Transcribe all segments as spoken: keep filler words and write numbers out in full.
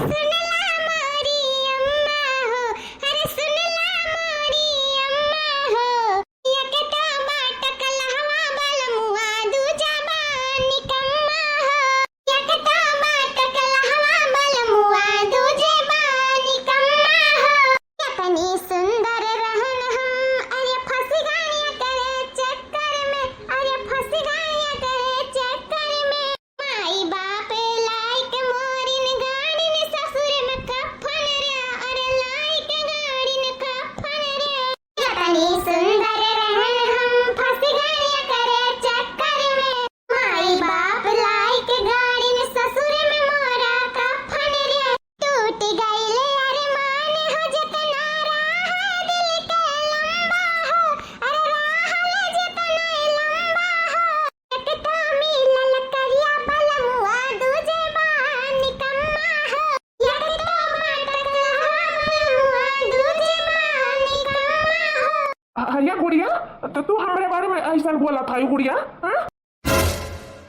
सुनला मोरी अम्मा हो, अरे सुनला मोरी अम्मा हो, एक तो बा टकलहवा बलमुआ, दूजा बा निकम्मा हो। एक तो बा टकलहवा बलमुआ, दूजे बा निकम्मा हो। इतनी सुंदर रहन हम, अरे फंस गए करे चक्कर में, अरे फंस गए करे चक्कर में। माई बाप लाइक मोरिन गाड़िन ससुर में कफन रे, अरे लाइक गाड़िन कफन रे। इतनी सुंदर रहन हम फंस गए करे चक्कर में। माई बाप लाइक गाड़िन ससुर में मोरा कफन रे। टूट गइले अरमान हो जतना रहा दिल के लंबा हो, अरे रहल जतना लंबा हो। एक तो मिलल करिया बलमुआ, दूजे बा निकम्मा हो। एक तो बा टकलहवा बलमुआ, दूजे बा निकम्मा हो। अ-, अरे गुड़िया, तो तू हमरे बारे में ऐसा बोला था गुड़िया, हाँ? अ-,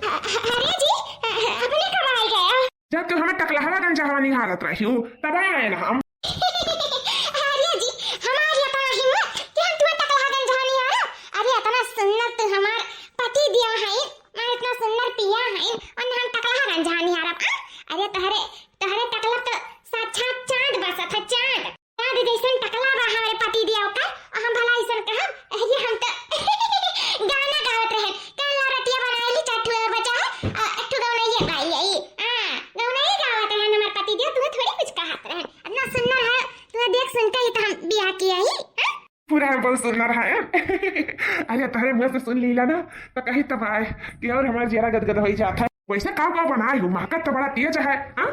अ-, अरे जी, अ-, अ-, अपने कब आ गए? जब तू हमें टकलहवा गंजहवा निहारत रही हो, तब आए ना हम। अरे जी, हमार इतना हिम्मत कि हम तुम्हें टकलहा गंजहा निहारब? अरे इतना सुंदर तू हमार पति देव है, और इतना सुंदर पिया है, और हम टकलहा गंजहा निहारब, आ? अरे तोहरे, तोहरे टकला तो साक्षात चांद बसत है, चांद। चांद जैसन टकला बा हमारे पति देव का, और हम भला ऐसन कहब? अरे हम तो गाना गावत रहे, काला रतिया बनाए ली, चार ठो और बचा है, आ, एक ठो गौनैया गाई आई। हाँ, गौनैया गावत रहे हमारे पति देव, तुम्हें थोड़ी कुछ कहत रहे। इतना सुंदर है, तुम्हें देख सुन के ही तो हम बियाह किया ही, हाँ? पूरा बहुत सुंदर है। अरे तोहरे मुंह से सुन लीला ना, तो कहीं तब आए कि और हमारा जियरा गदगद हो ही जाता है। वैसे काव काव बनाए हो, महकत तो बड़ा तेज है, हाँ?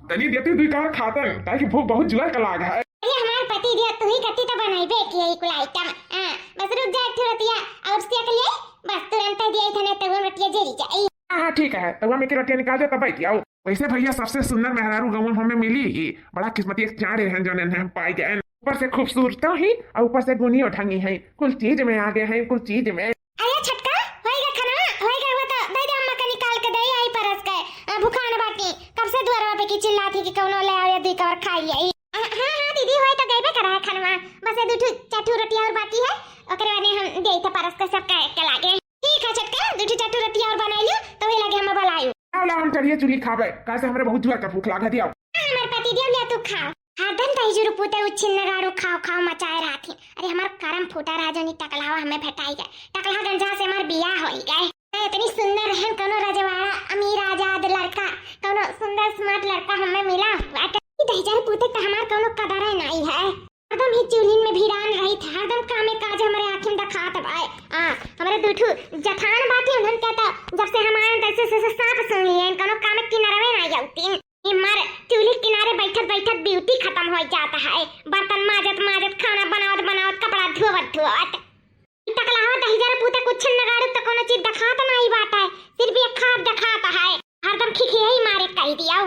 तनी देती दुई कवर खातन, काहे कि भूख बहुत जुआर का लाग है। अरे हमार पति दिया, तू ही कती तो बनाइबे कि यही कुल आइटम, हाँ? बस रुक जा एक ठो रतिया और सेक लिए, बस तुरंत दिया इतने तब रतिया जरी जाई। हाँ, हाँ, ठीक है, तब हम एक रतिया निकाल दे, तब बैठ आओ। वैसे भैया, सबसे सुंदर मेहरारू गाँव में हमें मिली ही। बड़ा किस्मती एक जान रहे हैं, जौन इन्हें हम पाई गए। ऊपर से खूबसूरत ही और ऊपर से गुनी और ढंगी है, कुल चीज में आगे है, कुल चीज में। अरे छटका, होएगा खाना, होएगा, वो तो दे दे अम्मा का निकाल के दे आई परस के। अ, भुखान बाटी, कब से दुआरवा पे की चिल्लात ही कि कौनो ले आओ या दुई कवर खाई आई। अ, हाँ, हाँ दीदी, होए तो गईबे करा है खानवा, बस ये दू ठू, चार ठू रोटी और बाकी है, ओकरे बाद हम दे तो परस के सब के, के लागे। ठीक है छटका, दू ठो चार ठो रोटी और बनाई लियो, तो वही लगे हम बलायु। लाओ, लाओ, हम चढ़िए चूल्ही खाबे, काहे से हमरे बहुत जुआर का भूख लागत है। हमार पति देव लिया तू खाओ। हरदम दहिजरू पूते उ छिन्नगाड़ू खाओ खाओ मचाए रहत ही। अरे हमार करम फूटा रहा जो नी टकलहवा हमें भेटाई गए। टकलहा गंजा से हमार बियाह होई गए। मैं इतनी सुंदर रहन, कौनो रजवाड़ा अमीर आजाद लड़का, कौनो सुंदर स्मार्ट लड़का हमें मिला हुआ। ई दहिजरू पूते तो हमार कौनो कदर नहीं है। हरदम ही चूल्हिन में भिरान रही था, हरदम कामे काज हमरे आँखी में देखात बाए। आ, हमरे दू ठू जठान बाटी, उन्हन के तो जब से हम आए तैसे से, से सांप सूंघ लिए, इनकनो कामे किनारवे ना जाउतीन। ई मार चूल्ही किनारे बैठत बैठत ब्यूटी खत्म हो जाता है। बर्तन माजत माजत, खाना बनावत बनावत, कपड़ा धोवत धोवत। ई टकलहवा दहिजर पूते कुछ नगाड़ू तो कोनो चीज देखात नहीं बाटे, सिर्फ एक खाब देखात है। हरदम खिखियाई मारे कह दिया।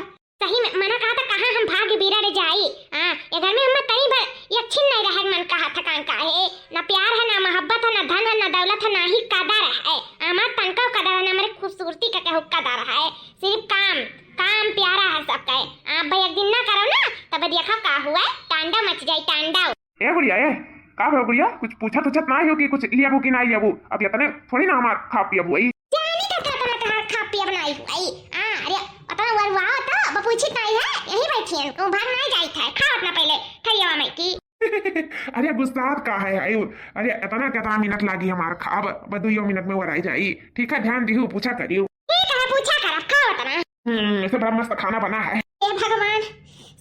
सही में मना कहा था, कहाँ हम भाग बिरड़ जाई। हाँ, ये घर में हमें तनी भर यक्षिन नहीं रहे मन कहा थकान का है। ना प्यार है, ना मोहब्बत है, ना धन है, ना दौलत है, ना ही कदर है। हमार तनका कदर है, ना हमारे खूबसूरती का केहू कदर है। सिर्फ काम, काम प्यारा है सबका। आप भाई एक दिन ना करो ना, तब देखो का हुआ, तांडव मच जाई, तांडव। ए गुड़िया, ए, का भयो गुड़िया? कुछ पूछत उछत ना हो कि कुछ लियाबू कि ना लियाबू? अब इतने थोड़ी ना हमार खा पियबू आई। जानी तो का तना तहार खा पियब ना आई हुई। आ, अरे, पता ना वरुआ तो बपूछी ताई है, यही बैठी है, कहूँ भाग ना जाई था, खाओ अपना पहले, खरियावा में की। अरे गुस्सात का है, आयु? अरे इतना कितना मिनट लागी हमार खाब, बस दुइयो मिनट में वराई जाई। ठीक है, ध्यान दिहू, पूछा करियो। ठीक है, पूछा करब, खाओ तना। हम्म, ऐसे बड़ा मस्त खाना बना है। ए भगवान,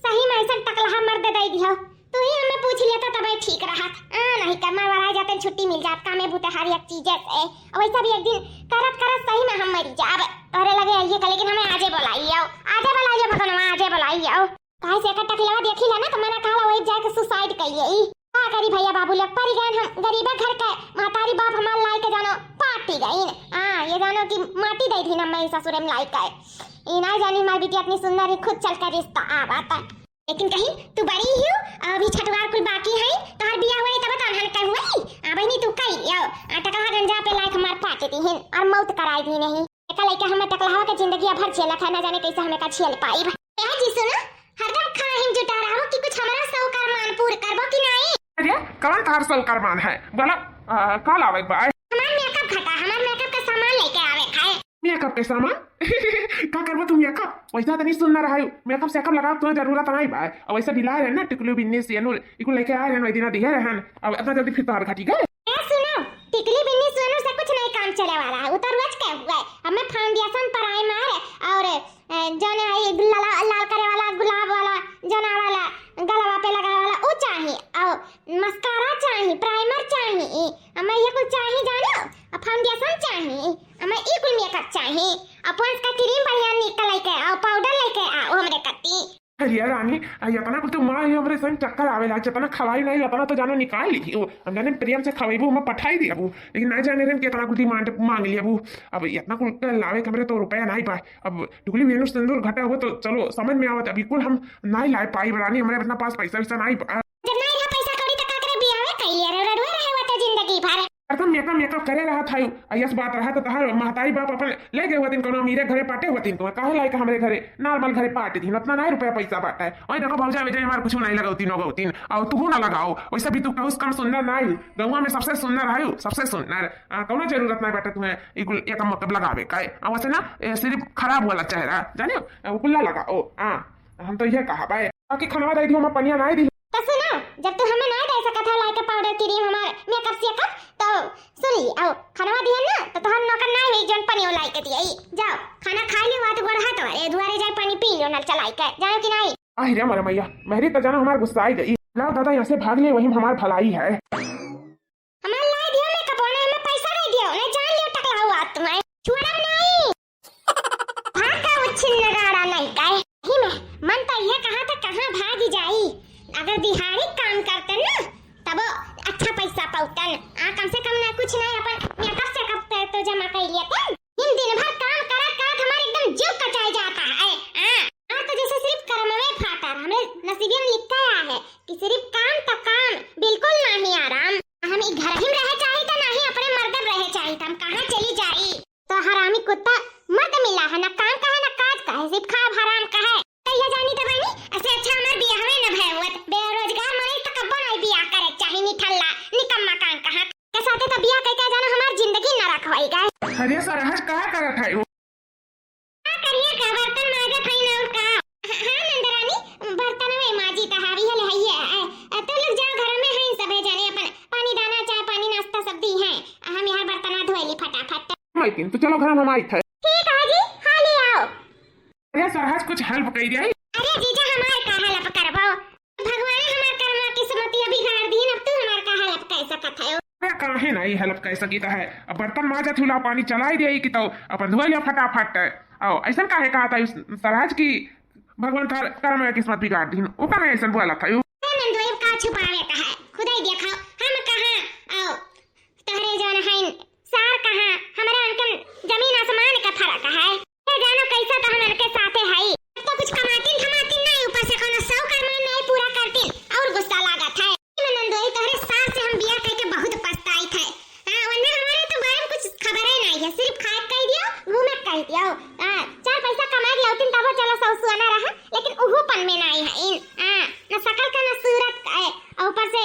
सही में ऐसा टकलहा मर्द दे दियो। तू ही हमें पूछ लेता तबे ठीक रहत। आ, नहीं कर मरवरा जाते, छुट्टी मिल जात कामे बूते हर एक चीजे से। और वैसा भी एक दिन करत करत सही में हम मरी जाब। तोरे लगे आइए का, लेकिन हमें आजे बुलाइयो, आजे बुलाइयो भगवान, आजे बुलाइयो। काहे से एकर टकलवा देखी ला ना, तो मना कहला वही जाके सुसाइड कइले ई। का करी भैया बाबू लोग, परी गए हम गरीबे घर के, महतारी बाप हमार लाई के जानो पाटी गईन। हाँ, ये जानो कि माटी दे दी ना मैं ससुरे में लाई के। ई ना जानी हमार बिटिया इतनी सुंदर ही, खुद चल के रिश्ता आवत। लेकिन कहीं तू बड़ी ही हो, अभी छठवार कुल बाकी है, तोहर बियाह हुआ तब तो अनहन कह हुई। आ बहनी तू कही आओ, आ टकलहा गंजा पे लाइक मार पाट दी हिन और मौत कराई दी नहीं। एका लइका हमें टकलहावा के जिंदगी भर झेलत है, ना जाने कैसे हमें का झेल पाई। ए जी सुनो, कौन तहार सौकर मान है? बोला, आ, का लावे के बा? हमार मेकअप घटा, हमार मेकअप के सामान लेके आवे खाए। मेकअप के सामान? का करबो तू मेकअप? वैसा तनी सुंदर है, मेकअप सेकअप लगावे के तोहे जरूरत नहीं बा। अब वैसे भी लाए रहे ना, टिकली बिन्नी सेनुर, इकुल लेके आए रहे, वही दिना दिए रहन। अब इतना जल्दी फिर तोहार घटी गए? ए सुनो, टिकली बिन्नी सेनुर से कुछ नहीं काम चले वाला है, वो तो रोज के हुआ है। अब मैं फाउंडेशन, प्राइमर और, ए, जौन है ये लाल, लाल करे वाला, गुलाब वाला, जौन वाला गलवा पे लगावे वाला, वो चाही। और मस्कारा चाही, प्राइमर चाही, हमें ये कुल चाही जानो, और फाउंडेशन चाही, हमें ई कुल मेकअप चाही, और पोंड्स का क्रीम बढ़िया निकल लेके आओ, पाउडर लेके आओ हमरे कत्ती। अरे रानी, आ इतना कुल तो माँ ही हमरे संग चक्कर आवेला, जितना खवाई नहीं उतना तो जानो निकाल ली। ओ, हम जाने प्रेम से खवाईबू, हम पठाई दियाबू, लेकिन नहीं जाने रहन कि इतना कुल डिमांड मांग लियाबू। अब इतना कुल के लावे के हमरे तो रुपया नहीं पाए। अब टुकली वेणु सिंदूर घटा हुआ तो चलो समझ में आवत, अभी कुल हम नहीं ला पाई रानी, हमरे इतना पास पैसा वैसा नहीं बा। जब नहीं रहा पैसा कौड़ी तो का करे बियाहे कैलिया रे, रडुए रहे हुआ तो जिंदगी भर। हरदम मेकअप मेकअप करे रहा था। अयस बात रहा तो तहार महतारी बाप अपन ले गए होतिन, कोनो अमीरे घरे पाटे होतिन, तो काहे लायक हमरे घरे, नॉर्मल घरे पाटे दिन, उतना नहीं रुपया पैसा बाटे। ओए देखो भौजा, वैसे हमार कुछ नहीं लगावतिन, उगावतिन, और तू ना लगाओ, वैसे भी तू कहूँ कम सुंदर नहीं, गौवा में सबसे सुंदर है, सबसे सुंदर। आ, कोनो जरूरत नहीं बाटे तुम्हें इकुल एक मेकअप लगावे का। आ, वैसे ना, ए, सिर्फ खराब वाला चेहरा, जाने, आ, उकुल ना लगाओ। हाँ, हम तो ये कहा बाय, बाकी खनवा दे दियो, हम पनिया नहीं दी। तो सुनो, जब तू हमें नहीं दे सकत है लाइके पाउडर क्रीम हमार मेकअप सेकअप, तो सुन ली, आओ खनवा दिया ना, तो तोहर नौकर नहीं हुई, जौन पनियो लाई के दिया। ई, जाओ, खाना खा लियो, बात गोड़ हाथ वाले दुआरे जाए, पानी पी लियो, नल चलाई के, जानो कि नहीं? आहि रे मोरे मैया, मेहरी तो जानो हमार गुस्सा आई गई। लाओ दादा, यहाँ से भाग ले, वही में हमार भलाई है। हमार लाई दियो मेकअप, ओने हमें पैसा दे दियो, नहीं जान लियो टकला हुआ तुम्हें। छोड़ा नहीं। भाग का उच्छिन नगाड़ा नहीं गए। ही में मन तो यह कहा था कहाँ भागी जाई। अगर दिहाड़ी काम करते ना, तब अच्छा पैसा पाउतन। आ, कम से कम ना कुछ नहीं, अपन मेकअप सेकअप पे तो जमा कर लिया था। इन दिन भर काम करत करत हमारे एकदम जीव कचाई जाता है। आ, आ तो जैसे सिर्फ कर्म में फातर, हमरे नसीबे में लिखा है कि सिर्फ काम तो काम, बिल्कुल नहीं आराम। हम ई घर ही में रहे चाहित, नहीं अपने मर्दन रहे चाहित, हम कहाँ चली जाई? तो हरामी कुत्ता मर्द मिला है, ना काम का है, ना काज का है, सिर्फ खाब हराम का है। तो यह जानी तो बनी, ऐसे अच्छा हमार बियाहवे न भय हुआ। बेरोजगार मरे तो कब्बो नहीं बियाह करे चाही, निठल्ला, निकम्मा काम कहाँ। के साथे तो बियाह कइके जानो हमार जिंदगी नरक होई गए। अरे सरहज, का करत है वो? का करिए का, बर्तन माजत हई ना और का। हाँ, हाँ नंदरानी, बर्तन में माजी तो हावी हले हइये। ए, ए, तो लोग जाओ घर में हैं सबे जाने अपन पानी दाना, चाय पानी, नाश्ता सब दी हैं। हम यहाँ बर्तन धोए ली फटाफट। मालकिन, तो चलो घर में हम आई थे। ठीक है जी, हाली आओ। अरे सरहज, कुछ help कई दे। अरे जीजा, हमार का help करबो? भगवान हमार कर्मा किस्मतिया बिगाड़ दीन, अब तू हमार का help कर सकत है? अरे काहे नहीं help कर सकी तो है, अब बर्तन माजत हुला पानी चलाई दे कि तो अपन धोए लिया फटाफट। आओ, ऐसा काहे कहा था उस सरहज की भगवान थार कर्मा किस्मत बिगाड़ दीन? वो काहे ऐसा बोला था? ए नंदोई, का छुपावे का है, खुदाई देखो, हम कहाँ, आओ, तोहरे जौन हईन सार कहाँ, हमरा उनके जमीन आसमान का फर्क है। ये जानो कैसा तो हम उनके साथे हई। तो कुछ कमातीन धमातीन नहीं, ऊपर से कोनो सौ का मान नहीं पूरा करतीन, और गुस्सा लागत है। मैं नंदोई तोहरे सार से हम बियाह करके बहुत पछताई थे। हाँ, वरना हमारे तो बारे में कुछ खबर ही नहीं है, सिर्फ खाए कह दियो, घूमे कह दियो। हाँ, चार पैसा कमाए के लौटिन तब चलो सौ सुआना रहा, लेकिन उहू पन में नहीं है इन। हाँ, न शकल का न सूरत का है, और ऊपर से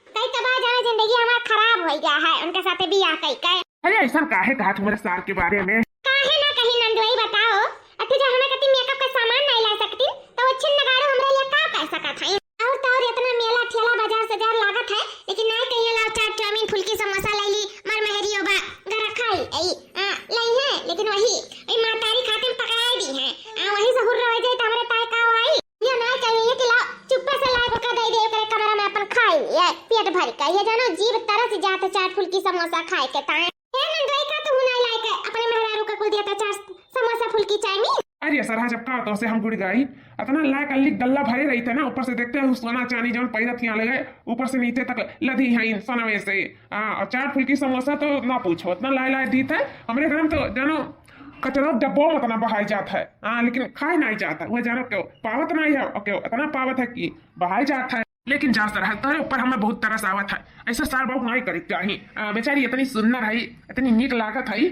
कई तबाह जाना जिंदगी हमार खराब हो गया है, उनके साथे बियाह कई के। अरे ऐसा काहे कहा तुम्हारे सार के बारे में? काहे ना कहीं नंदोई बताओ, अति जो हमें कति मेकअप का सामान नहीं ला सकती, तो वो छिन नगाड़ू हमरे लिए का कर सकत है? और तो और इतना मेला ठेला बाजार सजार लागत है, लेकिन नहीं कहीं लाओ चाट चाउमीन फुल्की समोसा ले ली, मर महरियो बा, घर खाई, आई, आ, लाई है, लेकिन वही, ए, महतारी खातिर पकाए दी है। आ, वही से हुर्रा हो जाए तो हमरे ताए का आई? ये नाई चाहिए कि लाओ, चुप्पे से लाए ओकर दे दे, ओकरे कमरा में अपन खाई लिए, पेट भर के। ये जानो, जीभ तरस जात चाट फुल्की समोसा खाए के ताए। ए नंदोई, का तू नाई लाए के अपने मेहरारू का कुल दिया था चाट समोसा फुल्की चाउमीन? अरे सरहज, अब का तो से हम गुड़ गाई, इतना लाए कल्ली गल्ला भरे रही थे ना, ऊपर से देखते हैं सोना चांदी जौन पैरत यहाँ ले गए, ऊपर से नीचे तक लदी है इन सोनवे से। हाँ, और चाट फुल्की समोसा तो ना पूछो, इतना लाए लाए दी थे। हमरे घर में तो जानो, कचरा डब्बो में इतना बहाई जात है, हाँ, लेकिन खाए नहीं जाता। वह जानो क्यों पावत नहीं है, और क्यों इतना पावत है कि बहाई जात है। लेकिन जा सरहज, तोहरे ऊपर हमें बहुत तरस आवत है, ऐसा सार बहुत नहीं करे के चाही। आ, बेचारी इतनी सुंदर है, इतनी नीक लागत है,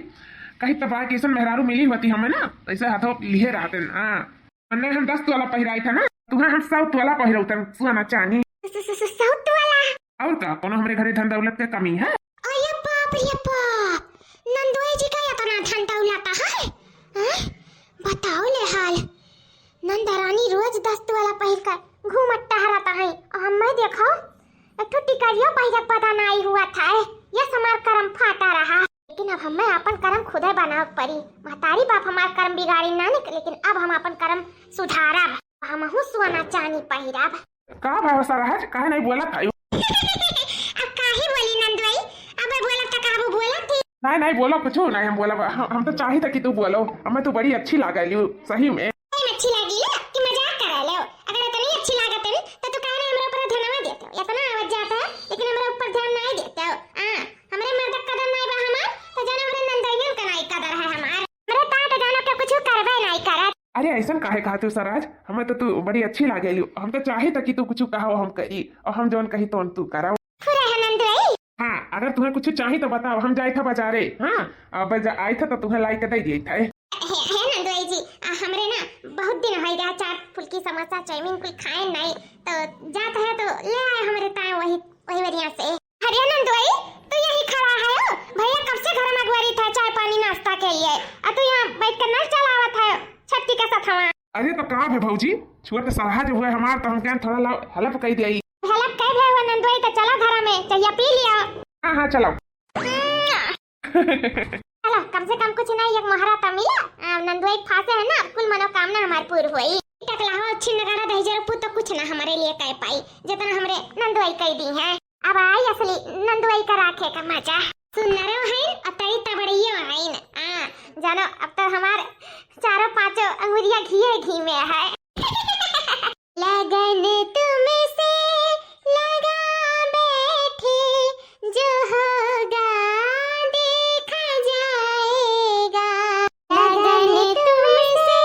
कहीं तब आके ऐसा मेहरारू मिली होती हमें ना, ऐसे हाथों लिहे रहते ना। हाँ, मन्ने हम दस तोला पहिराई था ना, तुम्हें हम सौ तोला पहिरौतन सोना चांदी। स-, स-, स-, सौ तोला? और का, कोनो हमरे घरे धन दौलत के कमी है? अरे बाप रे बाप, नंदोई जी का इतना धन दौलत है? हैं? बताओ ले हाल। नंदरानी रोज दस तोला पहिर कर घूमत टहरत है, और हमें देखो, एक ठो टिकरियो पहिरक पता नाई हुआ था, ये हमार करम फाटा रहा। लेकिन अब हमें अपन करम खुदे बनावे पड़ी। महतारी बाप हमार करम बिगाड़ी ना निक, लेकिन अब हम अपन करम सुधारब। हमहू सोना चानी पहिरब। का भाई सरहज, काहे नहीं बोलत है? अब काहे बोली नंदोई? अब बोलब त कहबू बोलत ही। नहीं, नहीं बोलो कुछ, नहीं हम बोलब। हम, हम तो चाहित कि तू बोलो, हमें तू बड़ी अच्छी लागेलू सही में। नहीं अच्छी लागी ले कि मजाक करा ले? अगर इतनी अच्छी लागत है तो तू काहे नहीं हमरा ऊपर ध्यान देते हो? इतना आवत जाता है लेकिन हमरा ऊपर ध्यान नहीं देते हो। हाँ, हमरे मर्द क कदर नहीं बा हमार, तो जाने हमरे नंदोइयन का नहीं कदर है हमार। हमरे तात जानो के कुछ करबे नहीं करत। अरे ऐसन काहे कहत हो सरहज, हमें तो तू बड़ी अच्छी लागेलू। हम तो चाहित कि तू कुछ कहो हम करी, और हम जौन कही तौन तू करो। फुरा है नंदोई। हाँ, अगर तुम्हें कुछ चाहित तो बताओ, हम जाइत है बाजारे। हाँ, अब जा-, आइत है तो तुम्हें लाई के दे दिए थे। हे, हे नंदोई जी, आ, हमरे ना बहुत दिन हो गया, चाट फुल्की समोसा चाउमीन कुछ खाए नहीं, तो जात है तो ले आए हमरे ताए वही, वही वरिया से। अरे नंदोई, तू यही खड़ा है हो? भैया कब से घर में अगुवारी था, चाय पानी नाश्ता के लिए, और तू यहाँ बैठ कर नल चलावत है छट्टी के साथ हमार। अरे तो का भे भौजी, छोट सरहज हुए हमार, तो हम कहें थोड़ा ला हेल्प कर दिया। हेल्प कर भे हुआ नंदोई, तो चलो घर में, चाहिए पी लिया। हाँ, हाँ, चलो। चलो, कम से कम कुछ नहीं, एक मोहरा तो मिला। आ, नंदोई फांसे है ना, कुल मनोकामना हमार पूर होई। टकला हो, छिन नगाड़ा दहिजर पू तो कुछ ना हमारे लिए कह पाई, जितना हमरे नंदोई कह दी है। अब आई असली नंदोई का राखे का मजा। सुनरो है, अतई तबड़ियो है। आ, जानो, अब तो हमार चारों पांचों अंगुरिया घिये घी में है। लगन तुमसे लगा बैठे, जो होगा देखा जाएगा। लगन तुमसे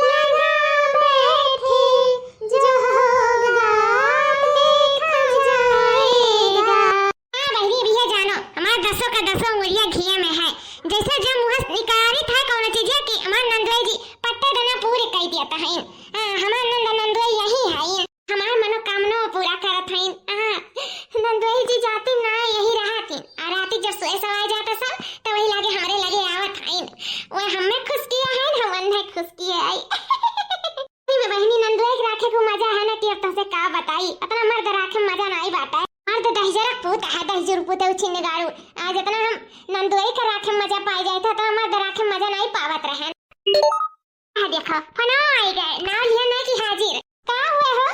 लगा बैठे, जो होगा देखा जाएगा। हाँ बहिनी, अब ये जानो, हमार दसों का दसों अंगुरिया घिया में है। जैसे जब मुँह से निकारी था कौनो चीजिया कि हमार नंदोई जी पट्टे दना पूरे कई दिया था। हाँ, हमार नंद नंदोई यही है। हमार मनोकामना पूरा करत हईन। हाँ, नंदोई जी जाती ना यही रहतीन। आ राती जब सोए सवाए जाता सब, तो वही लागे हमरे लगे आवत हईन। वो हमें खुश किया है, हम उन्हें खुश किए आई। सही में बहिनी, नंदोई के राखे को मजा है ना कि अब तुमसे का बताई। इतना मर्द राखे में मजा नहीं बाटा है। मर्द दहिजरक पूत है, दहिजर पूत है, उछिन गाड़ू। आज इतना हम नंदोई के राखे में मजा पाई जाए था, तो मर्द राखे में मजा नहीं पावत रहे। आ देखो, फोनवा आई गए, नाव लिया ना कि हाजिर। का हुए हो?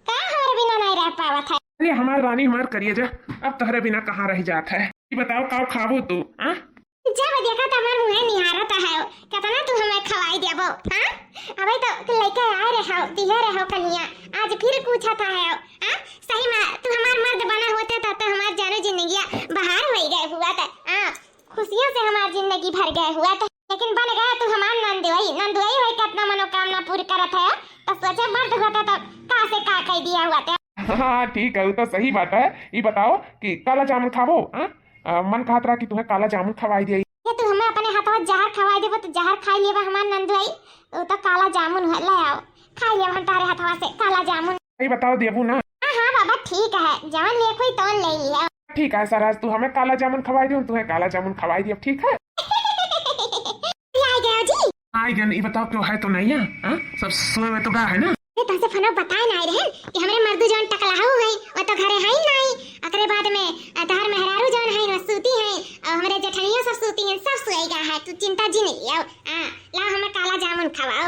का हमारे बिना नहीं रह पावत है? अरे हमार रानी, हमार करिए जा, अब तोहरे बिना कहाँ रह जात है? ये बताओ, का खाबो तू, हाँ? जब देखा तब हमार मुँहे निहारत है, कितना तू हमें खवाई देबो, हाँ? अबे तो लेके आए रहो, दिए रहो कनिया, आज फिर पूछा था है, हाँ? सही में तू हमार मर्द बना होते तो, तो हमार जानो जिंदगिया बहार हो गए हुआ था, हाँ? खुशियों से हमार जिंदगी भर गए हुआ था, लेकिन बन गया तू हमार नंदोई। नंदोई होई के अपना मनोकामना पूरी करत है, तो सोचे मर्द होता तो का से का कह दिया हुआ था। हाँ, ठीक है, वो तो सही बात है। ये बताओ कि काला जामुन खाबो, हाँ? आ, मन कहत रहा कि तुम्हें काला जामुन खवाई दिया। ये तू हमें अपने हाथवा जहर खवाई देबो तो जहर खाई लेबा हमार नंदोई। वो तो काला जामुन है, ले आओ, खाई लेबा हम तारे हाथवा से काला जामुन। ये बताओ, देबू ना? हाँ, हाँ बाबा, ठीक है, जवन लेख हुई तवन ले लिया। ठीक है सरहज, तू हमें काला जामुन खवाई दियो, तुम्हें काला जामुन खवाई दियो, ठीक है? आ गया जी। आई गन, ये बताओ, क्यों है तो नहीं है? हाँ? सब सोए में तो गा है ना? ये तुमसे फनो बताए ना रहे कि हमरे मर्दू जवन टकलाहू है, वो तो घरे है ही नहीं। ओकरे बाद में, अ, तोहर मेहरारू जवन है, वो सूती है, और हमरे जेठनियो सब सूती हैं, सब सोएगा है, तू चिंता जी नहीं लियो। हाँ, लाओ हमें काला जामुन खवाओ।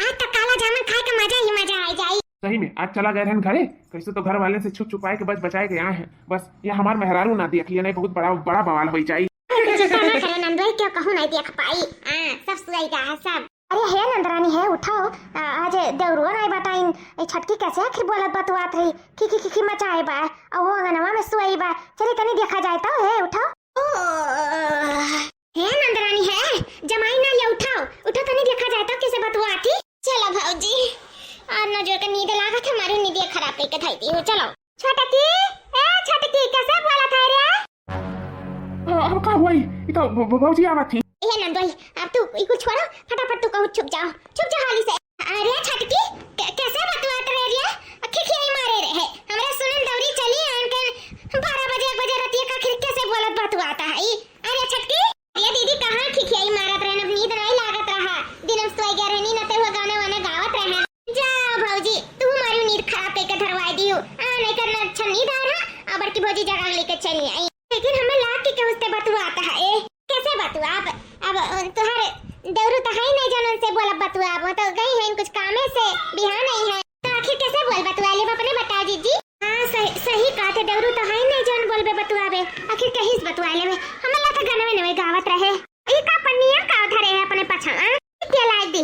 आज तो काला जामुन खाए का मजा ही मजा आ जाई। सही में, आज चला गए रहन घरे, कैसे तो घर वाले से छुप छुपाए के बच बचाए के आए हैं। बस, ये हमार मेहरारू ना देख लिया, नहीं बहुत बड़ा, बड़ा बवाल हो जाई। चिंता ना करो नंदोई, क्यों कहूँ नहीं देख पाई। हाँ, सब सुआई का है सब। अरे हे नंदरानी है, उठाओ, आ, आज देवरुआ नहीं बताइन, ए छटकी कैसे आखिर बोलत बतुआत है, खी खी खी खी मचाए बा, और वो अंगनवा में सुआई बा, चली तनी देखा जाए तो, हे उठाओ। ओ, हे नंदरानी है, जमाई ना ये उठाओ, उठो तनी देखा जाए तो कैसे बतुआती। चलो भौजी, आज नजर के नींद लागत है, हमारी नींद खराब करके धई दी हो। चलो। छोटकी, ए छोटकी, कैसे बोला था रे? आ, अब का हुआ? ई तो भ-, भ-, भौजी आवत ही। ए नंदोई, अब तू ई कुल छोड़ो, फटाफट तू कहूँ छुप जाओ, छुप जा हाली से। अरे छोटकी, क-, कैसे बतुआत रहे रे? अखी खियाई मारे रहे। हमरा सुनन दौरी चली आन के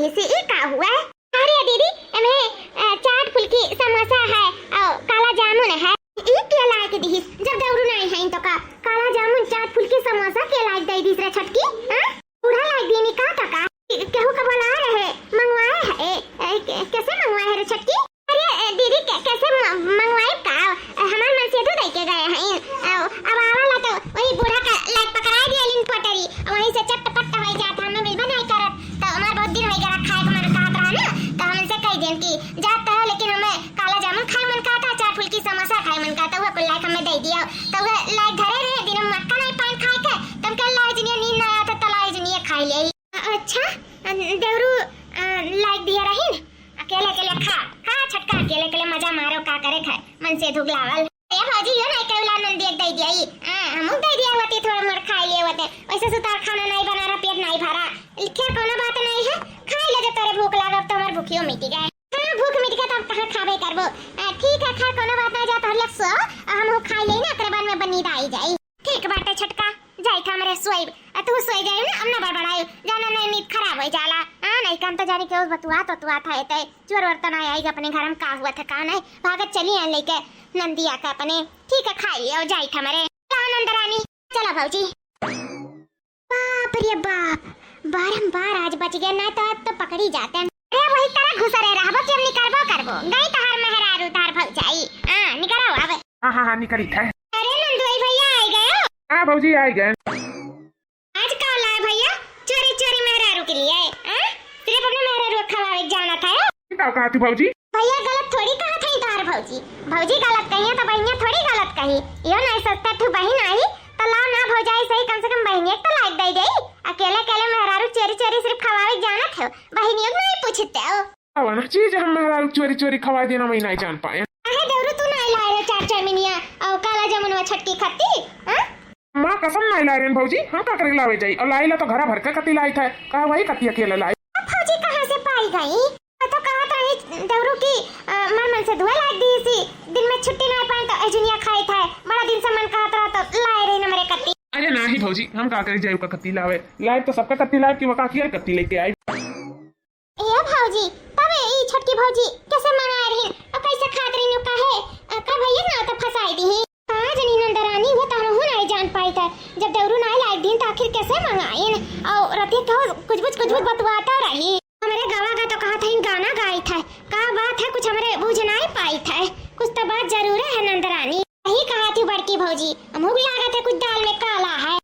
इसे ई का हुआ? अरे दीदी, एमे, अ, चाट फुल्की समोसा है और काला जामुन है। ई के लाए के दिहिस? जब देवरू नाई है तो का काला जामुन, चाट फुल्की समोसा के लाए दे दिस रे छटकी? हाँ? बूढ़ा लाए दीनी का तो का? केहू का बोला रहे, मंगवाए है? ए, ए, के-, कैसे मंगवाए है रे छटकी? अरे, ए, दीदी, कै-, कैसे म-, मंगवाई का? हमार मनसेधु दे के गए हैं। अब, अब आवाला तो वही बूढ़ा का लाइक पकड़ाई दिया लिन पटरी, वहीं से चट्ट पट्ट हो जात, हमें मिलबे नहीं करत। तो हमार बहुत दिन हो गया खाए के मन कहत रहा ना, तो हम इनसे कह देन कि जात तो है, लेकिन हमें काला जामुन खाए मन कहता, चार फुल्की समोसा खाए मन कहता, वह कुल लाइक हमें दे दिया। तो वह लाइक धरे रहे, दिन में मक्का नहीं पान खाए के, तब कल लाई जनिया नींद ना आता, तो लाई जनिया खाई ले। अच्छा, देवरू, अ, लाइक दिया रही न? अकेले अकेले खा, खा छटका, अकेले अकेले मजा मारो, का करे खाए, मनसेधु क लावल। ए भौजी, यो नहीं केवला नंदी एक दे दिया ई। हाँ, हमहू दे दिया होती, थोड़ा मोड़ खाई लिए होते। वैसे सुतार खाना नहीं बना रहा, पेट नहीं भरा। खैर, कोनो बात नहीं है, खाई ले जब तोरे भूख लागब तो हमार भूखियो मिट जाए। हाँ, भूख मिट गया तब कहाँ खाबे करबो। आ, ठीक है, खैर कोनो बात नहीं, जा तोहर लग सो, आ, हमहू खाई ले ना, ओकरे बाद में नींद आई जाई। ठीक बाटे छटका, जाई था हमरे सोइब। आ, तू सोई जाई ना, अब ना बड़बड़ाई, जाना नहीं नींद खराब हो जाला। हाँ, नहीं काम तो जाने के बतुआ तो तुआ था एते। चोर वर तो ना आई अपने घर में, का हुआ था का नहीं, भागत चली आन लेके नंदिया का अपने। ठीक है, खाई लिया, जाई था हमरे। चला नंद रानी, चला भौजी। बाप रे बाप, बारम्बार आज बच गया, ना तो आज तो पकड़ी जाते हैं। अरे वही तरह घुसरे रहबो कि अब निकरबो करबो। गई तहार मेहरारू, तहार भौजाई। हाँ, निकरो अब। हाँ, हाँ, हाँ, निकरी थे। अरे नंदुई भैया आ गए हो? हाँ भौजी, आ गए। आज का लाए भैया? चोरी चोरी मेहरारू के लिए, हाँ? सिर्फ अपने मेहरारू को खवावे जाना था, हाँ? का कहा तू भौजी? भैया गलत थोड़ी कहा था तार भौजी। भौजी गलत कही है तो बहिनिया थोड़ी गलत कही। यो नहीं सस्ता तू बहिन आई तो लाओ ना भौजाई सही, कम से कम बहिनिया तो लाइक दे दे। अकेले अकेले मेहरारू चोरी चोरी सिर्फ खवावे जाना था, बहिनिया को नहीं पूछते हो। कौन चीज हम मेहरारू चोरी चोरी खवाई देना, मैं नहीं जान पाए। अहे देवरू, तू नहीं लाए रे चार चार मिनिया और काला जामुनवा छटकी खत्ती, हाँ? माँ कसम नहीं लाए रे भौजी, हम का करे लावे जाई? और लाइला तो घरा भर के कत्ती लाई था, कहा वही कत्ती अकेले लाई। अब भौजी कहाँ से पाई गई? मैं तो कहत रही देवरू की, अ, मन मन से दुआ लाग दी सी, दिन में छुट्टी नहीं पाए तो ए जुनिया खाई था, बड़ा दिन से मन कहत रहा तो लाए रही ना मेरे कत्ती। अरे नाही भौजी, हम का करे जाई का कत्ती लावे, लाइब तो सबका कत्ती लाइब कि वो का कियर कत्ती लेके आई। ए भौजी, तब ई छोटकी भौजी कैसे मंगाए रही और कैसे खात रही नु काहे? अ, का भैया ना तो फंसाई दी। का जनी नंदरानी वो तारो हो नहीं जान पाई था। जब देवरू नहीं लाइक दिन तो आखिर कैसे मंगाइन? और रतिया कहो कुछ बुझ कुछ बुझ बतवाता रही। हमरे गवा का तो कहा था इन गाना गाई था। का बात है कुछ हमरे बूझ नहीं पाई था। कुछ तो बात जरूर है नंदरानी। यही कहा थी बड़की भौजी। हमहू लागत है कुछ दाल में काला है।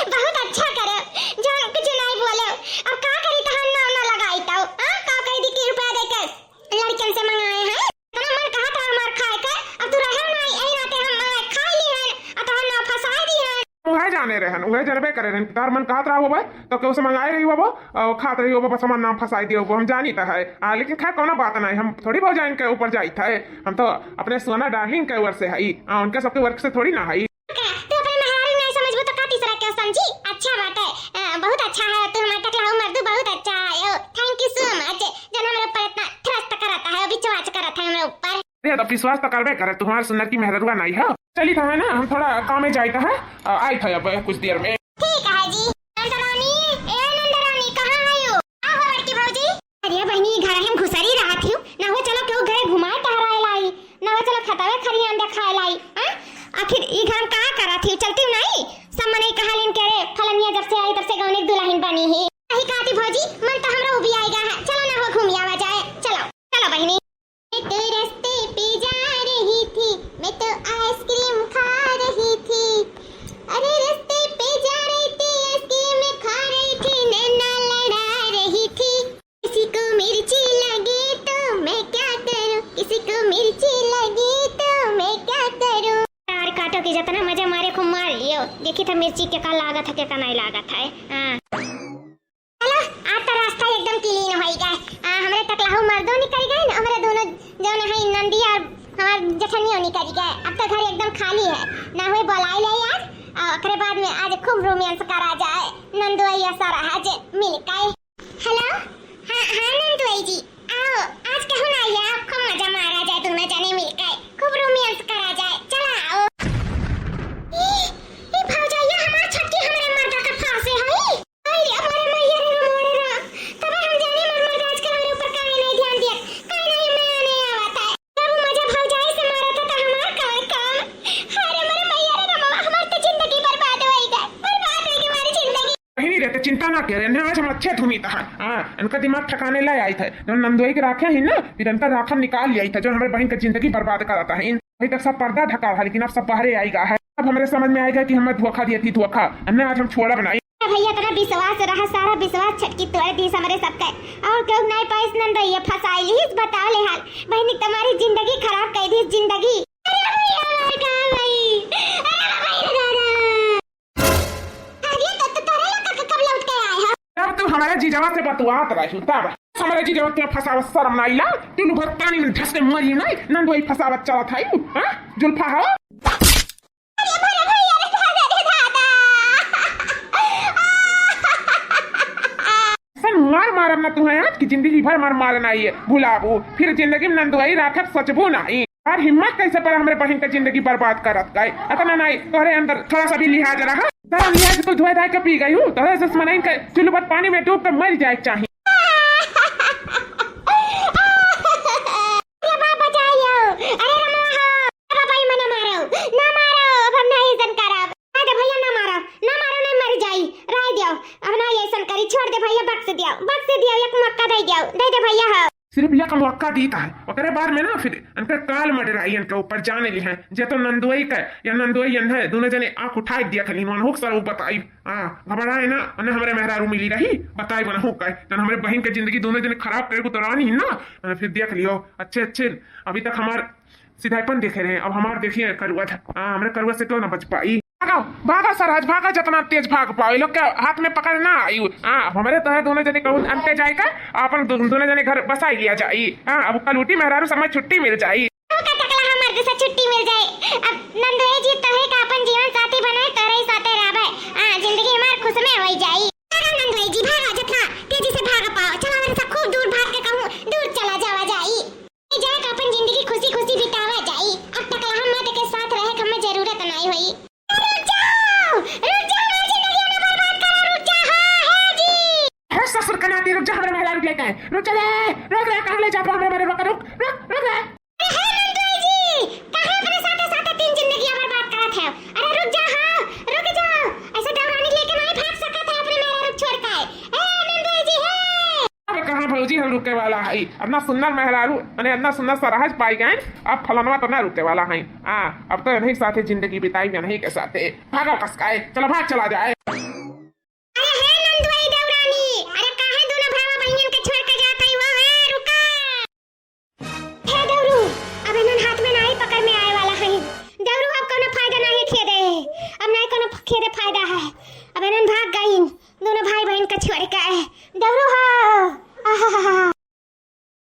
बहुत अच्छा करे, जो कुछ नहीं बोले। अब का करी तहार नाम ना लगाई तौ, हाँ? का कह दी कि रुपया दे के लड़कन से मंगाए हैं? इतना मन कहा था हमार खाए के, अब तू रहे ना, यही नाते हम मंगाए खा ली हैं, और तहार नाम फंसाए दी हैं। उहे जाने रहन, उहे जनबे करे रहन, तार मन कहत रहा होबे, तो केहू से मंगाए रही होबो, और खात रही होबो, बस हमार नाम फंसाए दियो होबो, हम जानी तो है। आ, लेकिन खैर कोनो बात नहीं, हम थोड़ी भौजाइन के ऊपर जाइत है, हम तो अपने सोना डार्लिंग के ओर से हई, आ, उनके सबके वर्क से थोड़ी ना हई। का, तू अपने मेहरारू नहीं समझबो तो का तीसरा के समझी? अच्छा बात है, अ, बहुत अच्छा है, तू हमार टकलाऊ मर्दू बहुत अच्छा है। ओ, thank you so much, जन हमरे ऊपर इतना trust करता है, विश्वास करता है हमरे ऊपर। अरे, तो विश्वास तो करबे करे, तू हमार सुंदर की मेहररुआ नहीं है। चली तो है ना, हम थोड़ा काम में जाइत है, अ, आइत है अब कुछ देर में। ठीक है जी। नंदरानी, ए नंदरानी, कहाँ है यू? का हो बड़की भौजी? अरे बहिनी, घर हम घुसरी रहत हियो, ना हो चलो केहू घरे घुमाए टहराए लाई, ना हो चलो खतावे खरियान देखाए लाई, हाँ? आखिर ई घर में का करत हियो, चलती नहीं? सब मनई कहा लेन के रे, फलनिया जब से आई तब से गौने के दुल्हन बनी ही। यही कहती भौजी, मन तो हमरा उबियाएगा है, चलो ना हो घूम आवा जाए, चलो, चलो बहिनी। मैं तो रस्ते पे जा रही थी, मैं तो आइसक्रीम खा रही थी। अरे रस्ते पे जा रही थी, आइसक्रीम खा रही थी, नैना लड़ा रही थी। किसी को मिर्ची लगी तो मैं क्या करूं, किसी को मिर्ची लगी तो मैं क्या करूं। तार काटो के जितना मजा मारे खूब मार लियो, देखी था मिर्ची के का लागत है, के का नहीं लागत है। हाँ। चलो, आज तो रास्ता एकदम clean होई गए। आ, हमरे टकलाहू मर्दो निकल गए न, हमरे दोनों जौन है नंदी और हमार जेठनियो निकल गए। अब तो घर एकदम खाली है, ना हुए बोलाई ले आज, आ, ओकरे बाद में आज खूब romance करा जाए, नंदुआ या सारा आज मिल के। Hello, हाँ, हाँ नंदुआ जी, आओ, आज कहूँ ना आइए, आप खूब मजा मारा जाए, दोनों जने मिल के खूब romance करा जाए, चला आओ। ई, ई भौजैया हमार छोटकी हमरे मर्दा का फांसे हई। अरे, अरे, मैया रे, रे, मोरे रे, छे धुनी तहार। हाँ, इनका दिमाग ठिकाने ले आई थे। जो नंदोई के राखे ही ना, फिर इनका राखम निकाल लिया था, जो हमरे बहिन का जिंदगी बर्बाद कराता है। इन अभी तक सब पर्दा ढका है, लेकिन अब सब बाहरे आइगा है। अब हमरे समझ में आइगा कि हमें धोखा दिया थी, धोखा। हमने आज हम छोड़ब नहीं। भैया, इतना विश्वास रहा, सारा विश्वास छटकी तोड़ दी हमरे सबके। और क्यों नहीं पाइस नंदोई, ये फंसाई लीस, बताओ ले हाल। बहिनी तुम्हारी जिंदगी खराब कर दी, जिंदगी। अरे भैया, हमार का भाई? अरे भाई रे दादा। अरे तो, तो तोरे लोग का कब लौट के आए हैं? तब तू हमारे जीजवा से बतुआत रही, तब हमारे जीजवा के फंसावत शर्म ना आइला? तू लोग पानी में धस के मरी नहीं, नंदोई फंसावत चलत है, हाँ? जुल्फा हो? अरे भैया, अरे दादा, अरे दादा। ऐसन मार मारब ना तुम्हें आज की जिंदगी भर मार मारना ही है, भुलाबू। फिर जिंदगी में नंदोई राखब, सोचबू नहीं। और हिम्मत कैसे पर हमरे बहिन का जिंदगी बर्बाद करत गए? इतना नहीं, तोहरे अंदर थोड़ा सा भी लिहाज रहा? सारा लिहाज तो धोए धाए के पी गई हूँ। तोहरे से मनइन के चुल्लू पर पानी में डूब के मर जाए के चाही। अरे बाप बचाइयो, अरे रमा हो, अरे बाबा, ई मना मारो, ना मारो, अब हम नहीं ऐसन करब। ना दे भैया, ना मारो, ना मारो, नहीं मर जाई, रह दियो, अब नहीं ऐसन करी, छोड़ दे भैया, बख्श दियो, बख्श दियो, एक मौका दे दियो, दे दे भैया हो। सिर्फ एक मौका दीत है, ओकरे बाद में ना फिर इनका काल मडराई, इनके ऊपर जाने ली है। जे तो नंदोई का या नंदोई यन है, दोनों जने आँख उठाए दिया खलीन, वन होक सर वो बताई। हाँ, घबराए ना, उन्हें हमरे मेहरारू मिली रही, बताई वन होक का, तन हमरे बहिन के जिंदगी दोनों जने खराब करे को तो रानी ना, फिर देख लियो। अच्छे अच्छे अभी तक हमार सिधाईपन देखे रहे, अब हमार देखिए करुआ था। हाँ, हमरे करुआ से क्यों ना बच पाई। भागो, भागो सरहज, भागो, जितना तेज भाग पाओ। ये लोग के हाथ में पकड़ ना आई। हाँ, अब हमरे तो है दोनों जने कहूँ अंते जाए का, अपन दो-, दोनों जने घर बसाई लिया जाई। हाँ, अब कलूटी मेहरारू समय छुट्टी मिल जाई। का टकला हमर से छुट्टी मिल जाए। अब नंदोई जी तोहे का अपन जीवन साथी बनाए, तोरे ही साथे रहबे। हाँ, जिंदगी हमार खुश में होई जाई। भागो नंदोई जी, भागो, जितना तेजी से भाग पाओ। चलो, हमरे से खूब दूर भाग के कहूँ, दूर चला जावा जाई। जाए तो अपन जिंदगी खुशी खुशी बितावा जाई। अब टकला हम मर्द के साथ रहे के हमें जरूरत नहीं होई। रुक जाओ, रुक जाओ, हमारी जिंदगी ना बर्बाद करो, रुक जाओ, हाँ, हे जी। हे ससुर का नाती, रुक जा, हमरे मेहरारू लेके आए। रुक जा रे, रुक रे, कहाँ ले जात हो हमरे मेहरारू के, रुक, रुक, रुक रे। अरे हे नंदोई जी, काहे अपने साथे साथे तीन जिंदगी बर्बाद करत है? अरे रुक जा, हाँ, रुक जाओ, ऐसे देवरानी लेके नहीं भाग सकत है अपने मेहरारू छोड़ के। हे नंदोई जी, हे। अब कहाँ भौजी हम रुके वाला है? इतना सुंदर मेहरारू, माने इतना सुंदर सरहज पाई गए, अब फलनवा तो ना रुके वाला है। हाँ, अब तो इन्हीं के साथे जिंदगी बिताई, इन्हीं के साथे। भागो कसकाए, चलो भाग चला जाए।